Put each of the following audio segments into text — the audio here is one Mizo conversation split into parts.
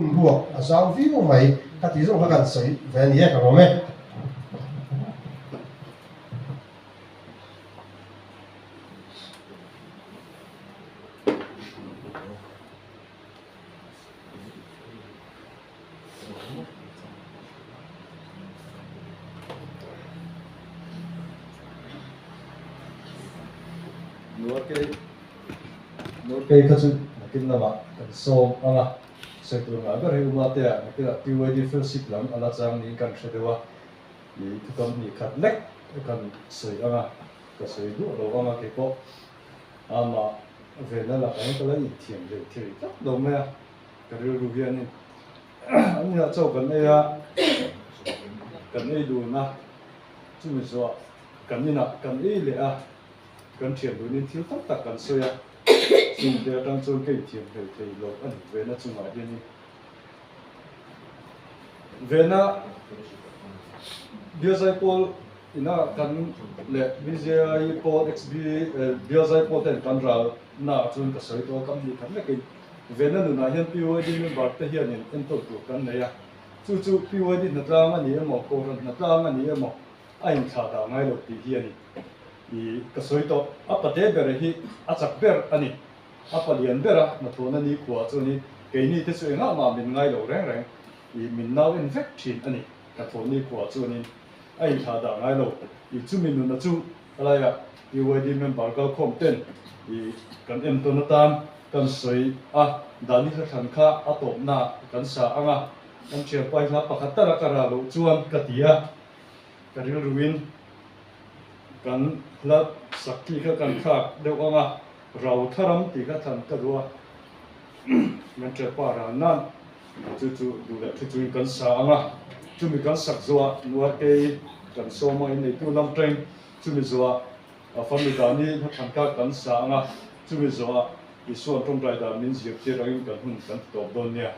Hun ruak a zau viau mai ka tih zawng kha kan sawi ve a ni e, ka lawm e. Nuarkei kha chu nakin lamah kan sawm ang a, sawi tur ngah ber hi Umatea nakinah PYD fellowship lam a la chang niin kan hre deuh a, ih thukam hnih khat lek kan sawi ang a, ka sawi duah lo ang a keipawh amah vena lakah hian ka la inthiam ve thei tlat lo mai a. Ka rilru hianin an inah chaw kan ei a, kan ei dun a, chumi zawhah kan inah kan ei leh a, kan thian dunin thil tam tak kan sawi a, chungte atang chuan ka inthiam hlei thei lo a ni Vena chungah hianin. Vena Biazaipawl ina kan leh BJI pawl XB Biazaipawl ten kan ral naah chuan ka sawi tawh a, kam ni khat lekin Vena nunah hian PYD member te hianin enkawl tur kan nei a, chu chu PYD hnatlang a ni emaw, Kohhran hnatlang a ni emaw a inthlah dah ngai lo tih hi a ni. I ka sawi tawh, a pate ber hi a chak ber a ni. A palian ber a hnathawhna nikhua chuanin keini te chu engah mah min ngai lo reng reng, i min nau en vek thin a ni. Hnathawh nikhua chuanin a inthlah dah ngai lo. I chumi nuna chu Helaiah PYD member kalkhawm ten i kan entawn atan kan sawi a, Dani Hlathlan kha a tawpna kan sa ang a, kan thianpa hi hla pakhat tala ka rah loh chuan ka ti a, ka rilruin kan hla sak tih kha kan thlak deuh ang a, Rau Tharam tih kha thlan ka duh a, kan thianpa ral nan chu chu duh leh thu chuin kan sa ang a, chumi kan sak zuah Nuarkei kan sawm a, inneitu lam teng Chumi zuah a family dani hlathlan kha kan sa ang a, chumi zuah Isua'n tawngtai dan min zirtir angin kan hun kan ti tawp dawn nia.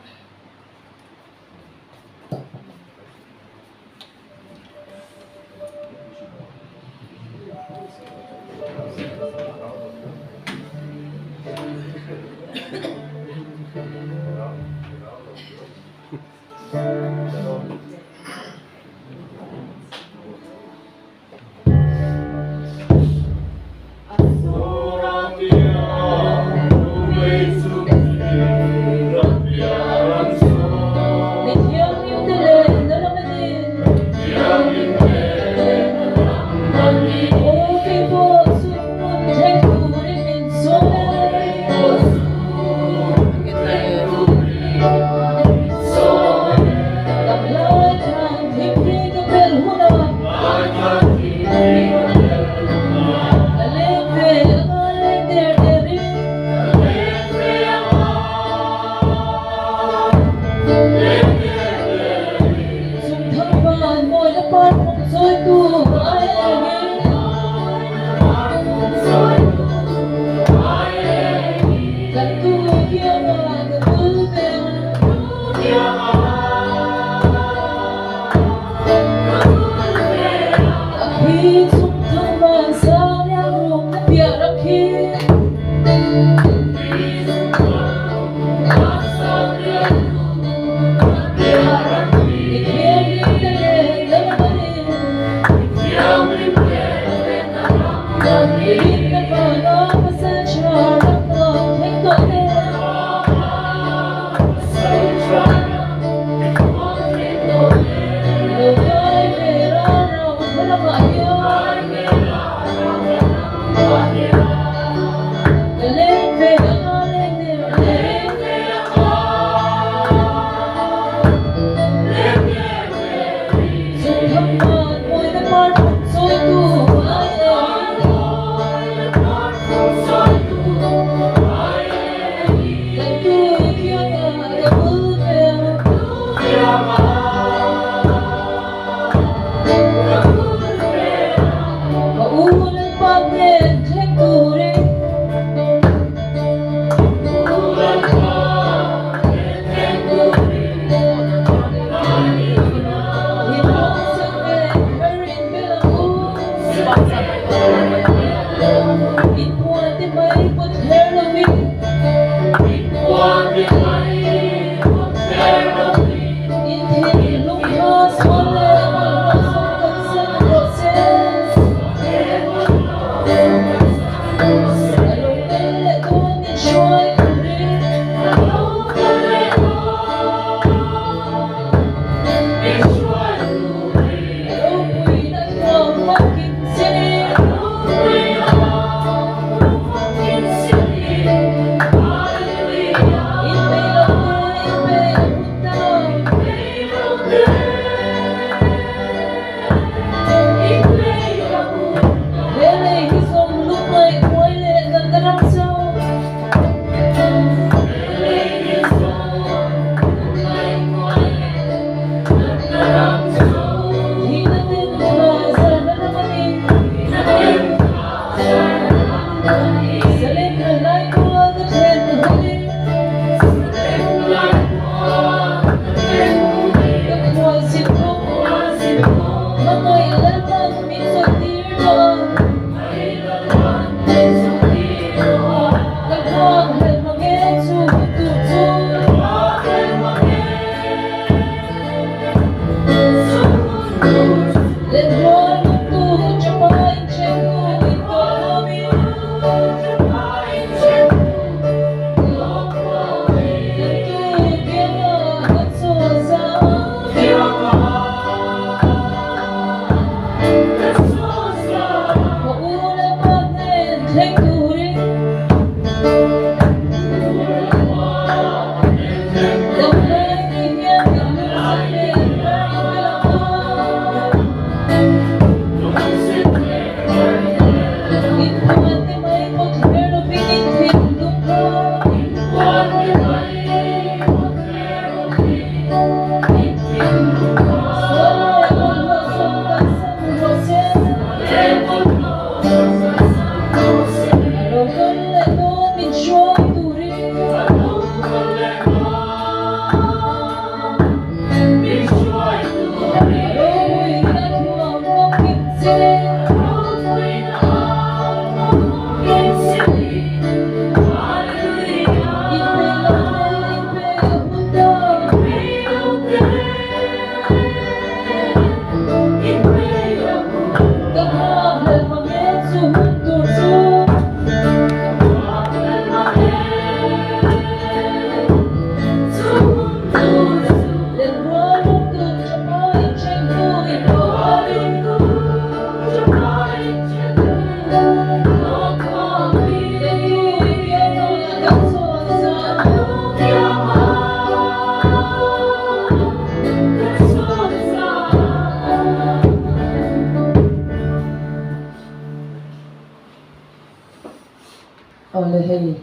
Awle hei,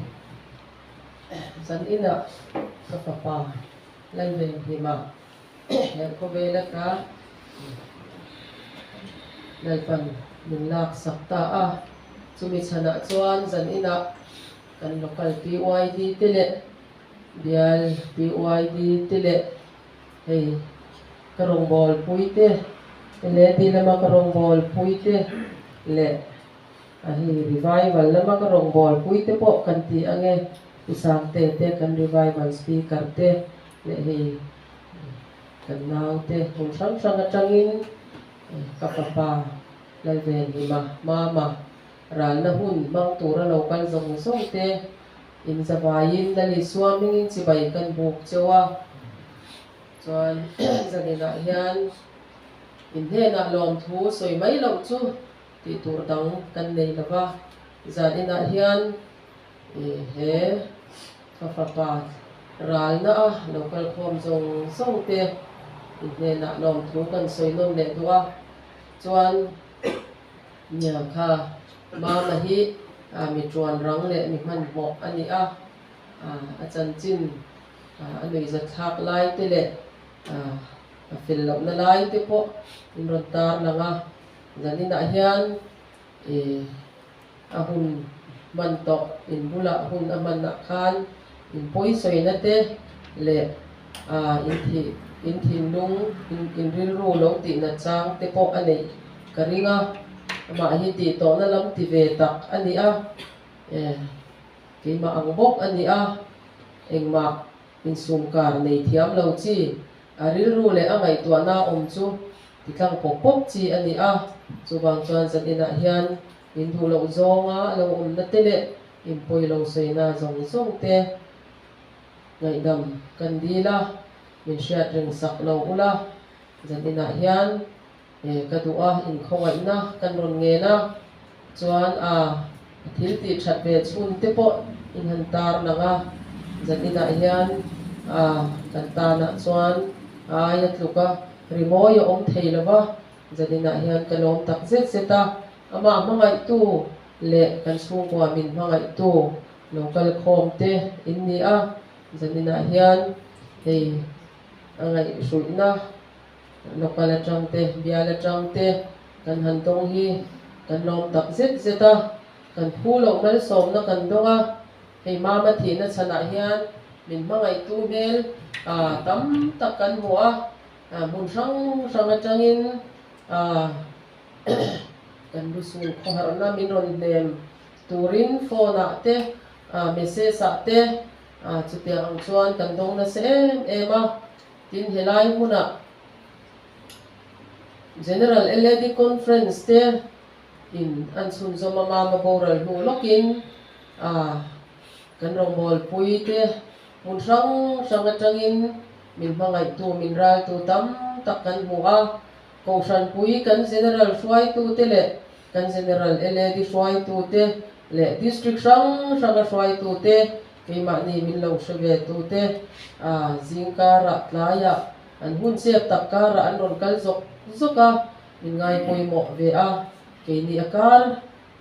zan inah ka fapa Lalvenhima he khawvel ata Lalpan min lak sak ta a, chumi chhanah chuan zan inah kan local PYD te leh bial PYD te leh hei ka rawngbâwl pui te leh ti lama ka rawngbâwl pui te leh a hei revival lama ka rawngbâwl pui te pawh kan ti ang e, Pu Sangte te kan revival speaker te leh hei kan nau te hmun hrang hrang atangin ka fapa Lalvenhima Mama ralna hun hmang tura lo kal zawng zawng te inzavaiin Lalisua hmingin chibai kan buk cheu a. Chuan zaninah hian in hnenah lawmthu sawi mai loh chu tih tur dang kan nei lo va, zaninah hian he ka fapa ralna a lo kal khawm zawng zawng te in hnenah lawmthu kan sawi nawn leh duh a, chuan nia kha mama hi mi tuan rang leh mi hmanhmawh a ni a, a chanchin A nuihzat thlak lai te leh a fel lohna lai te pawh in rawn tar lang a, zaninah hian ih a hun hman tawh in bulah hun a hmanah khan in pawisawina te leh in thih in thinlung in rilru lo tihna chang te pawh a neih ka ring a, amah hi tih tawhna lam ti ve tak a ni a. Keimah ang bawk a ni a, engmah insumkar nei thiam lo chi, a rilru leh a ngaihtuahna awm chu titlang pawp pawp chi a ni a. Chuvang chuan zaninah hian in duh loh zawnga lo awmna te leh inpawi lo sawina zawng zawng te ngaihdam kan dil a, min hriat reng sak lo ula. Zaninah hian Ka duh a, inkhawngaihna kan rawn ngen a, chuan a thil tih that ve chhun te pawh in han tar lang a, zaninah hian a kan tanah chuan a aia tluk a, rimawi a awm thei lo va, zaninah hian ka lawm tak zet zet a, amah hmangaihtu leh kan chhungkua min hmangaihtu lo kal khawm te in ni a, zaninah hian hei a ngaihhruihna. Local atang te, bial atang te kan han dawng hi kan lawm tak zet zet a, kan phu loh malsawmna kan dawng a, hei mama thihna chhanah hian min hmangaihtu hmel tam tak kan hmu a, hmun hrang hrang atangin kan lusun khawharhna min rawn hnem turin phone ah te, message ah te chutiang ang chuan kan dawng nasa em em a. Tin, helai hmunah General LAD Conference te in an chhunzawm a, mama boral hnu lawkin kan rawngbawlpui te hmun hrang hrang atangin min hmangaihtu, min raltu tam tak kan hmu a. Kohhranpui kan General hruaitute leh kan General LAD hruaitute leh District hrang hranga hruaitute Keimahni min lo hre ve tute a zing karah tlaiah an hun chep tak karah an rawn kal zawk zawk a, min ngai pawimawh ve a, keini a kar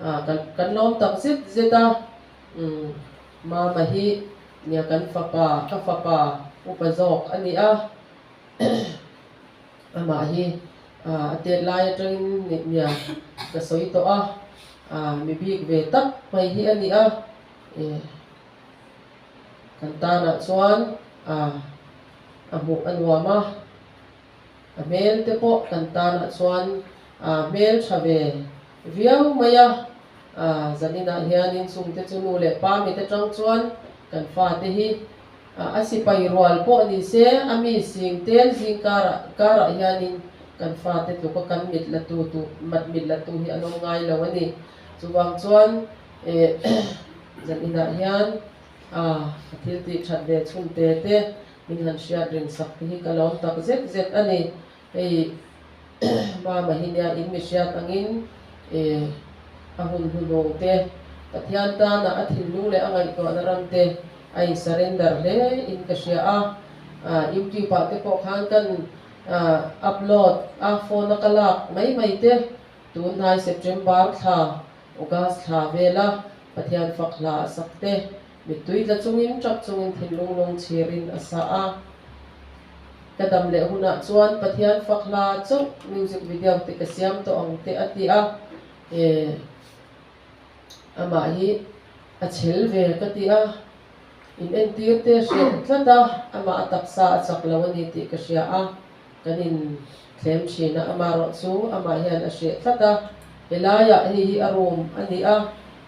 a kan kan lawm tak zet zet a, umm Mama hi nia kan fapa ka fapa upa zawk a ni a. Amah hi a tet lai atangin nia ka sawi tawh a, mi bik ve tak mai hi a ni a. Kan tanah chuan a hmuh a nuam a, a hmel te pawh kan tanah chuan hmel tha ve viau mai a. Zaninah hianin chungte chu nu leh pa mit atang chuan kan fate hi A sipai rual pawh ni se, a mi sing tel zing karah karah hianin kan fate tluka kan mit la tu tu mat mit la tu hi an awm ngai lo a ni. Chuvang chuan eh zan inah hian a a thil tih that ve chhun te te min han hriat ring sak te hi ka lawm tak zet zet a ni. Hei Mama hi nia in mi hriat angin eh a hun hnuhnung te Pathian tana a thinlung leh a ngaihtuahna ram te a in surrender hle in ka hria a, ah YouTube ah te pawh khan kan ah upload a phone a ka lak mai mai te tun hnai September thla August thla vela Pathian fak hla a sak te mittui tla chungin tap chungin thinlung lung chhirin a sa a. Ka dam leh hunah chuan Pathian fak hla chauh music video te ka siam tawh ang te a ti a, eh amah hi a chhel ve ka ti a, in entir te hreh tlat a, amah a taksa a chak lo a ni tih ka hria a, kan in thlem thin a, amaherawh chu amah hian a hreh tlat a, helaiah hei hi a room a ni a,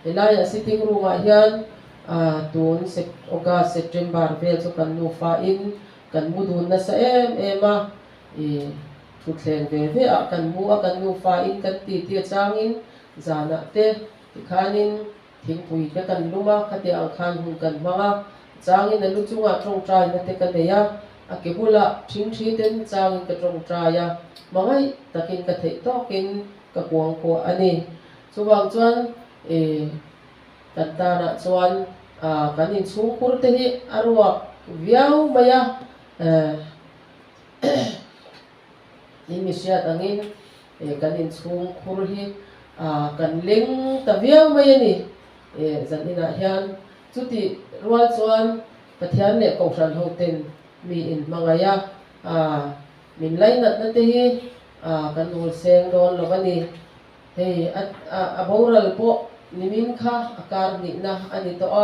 helaiah sitting room ah hian ah tun August September vel chu kan nufa in Kan mu dun nasa em em a, i thutthleng ve ve ah kan mu a, kan nufa in kan ti ti a changin zanah te tikhanin thingpui te kan lum a, khatiang ang khan hun kan hmang a, changin a lu chungah tawngtaina te ka nei a, a ke bulah thingthi ten changin ka tawngtai a, hmangaih takin ka theih tawkin ka kuang kuah a ni. Chuvang chuan i Kan tanah chuan kan inchhungkhur te hi a ruak viau mai a, in mi hriat angin kan inchhungkhur hi kan leng ta viau mai a ni. Zan inah hian chutih rual chuan Pathian leh Kohhran ho ten mi inhmangaih a, min lainatna te hi kan rul seng dawn lo a ni. Hei a a boral pawh nimin kha a kar hnihna a ni tawh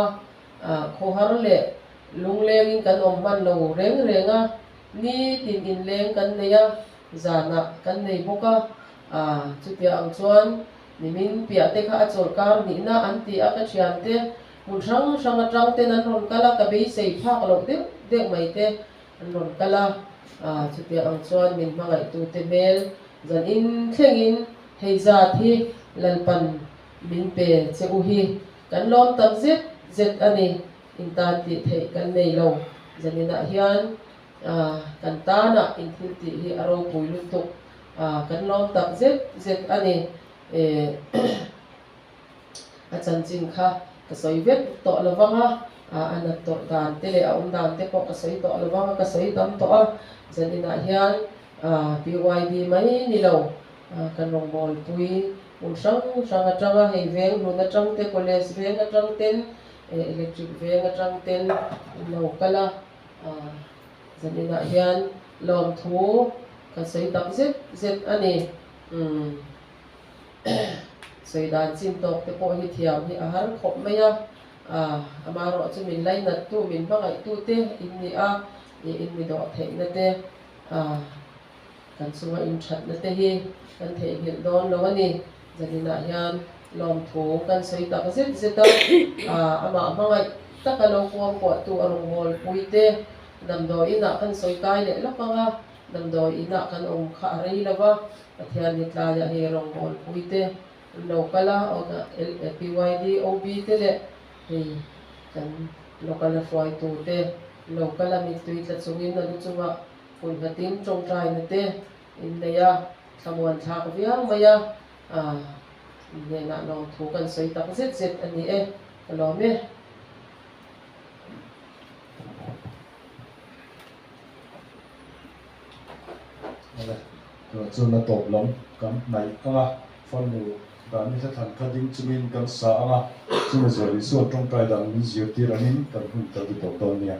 a, khawhar leh lunglengin kan awm hman lo reng reng a, nitin inleng kan nei a, zanah kan nei bawk a, chutia ang chuan nimin piah te kha a chawlh kar hnihna an ti a, ka thiante hmun hrang hrang atang ten an rawn kal a, ka beisei phak loh deuh deuh mai te an rawn kal a, chutia ang chuan min hmangaihtute hmel zan in thlengin hei zat hi Lalpan min pe che u hi kan lawm tak zet zet a ni, in tan tih theih kan nei lo, zaninah hian kan tanah in thil tih hi a ropui lutuk, kan lawm tak zet zet a ni. A chanchin kha ka sawi vek tawh lo vang a, a nat tawrh dan te leh a awm dan te pawh ka sawi tawh lo vang a, ka sawi tam tawh a, zaninah hian PYD mai ni lo kan rawngbawlpui hmun hrang hrang atanga hei veng hlun atang te, college veng atang ten, electric veng atang ten in lo kal a, zaninah hian lawmthu ka sawi tak zet zet a ni. Sawi dan chin tawk te pawh hi thiam hi a har khawp mai a, amaherawh chu min lainattu, min hmangaihtu te in ni a, ih in mi dawh theihna te, kan chunga in thatna te hi kan theihnghilh dawn lo a ni. Zaninah hian lawmthu kan sawi tak zet zet a, amah hmangaih taka lo kuangkuahtu a rawngawl pui te damdawi inah kan sawi kai leh lawk ang a, damdawi inah kan awm kha a rei lo va, Pathian hi tlaiah hei rawngbâwl pui te an lo kal a, PYD, OB te leh hei kan local a hruaitu te an lo kal a, mittui tla chungin a lu chungah hun nghatin tawngtaina te in nei a, thlamuan thlak viau mai a, in hnenah lawmthu kan sawi tak zet zet a ni e, ka lawm e. Tunah chuan a tawp lam kan hnaih ang a, fanu dan i hla thlan kha ding chungin kan sa ang a, chumi zawh Isua tawngtai dan min zirtir angin kan hun kan ti tawp dawn nia.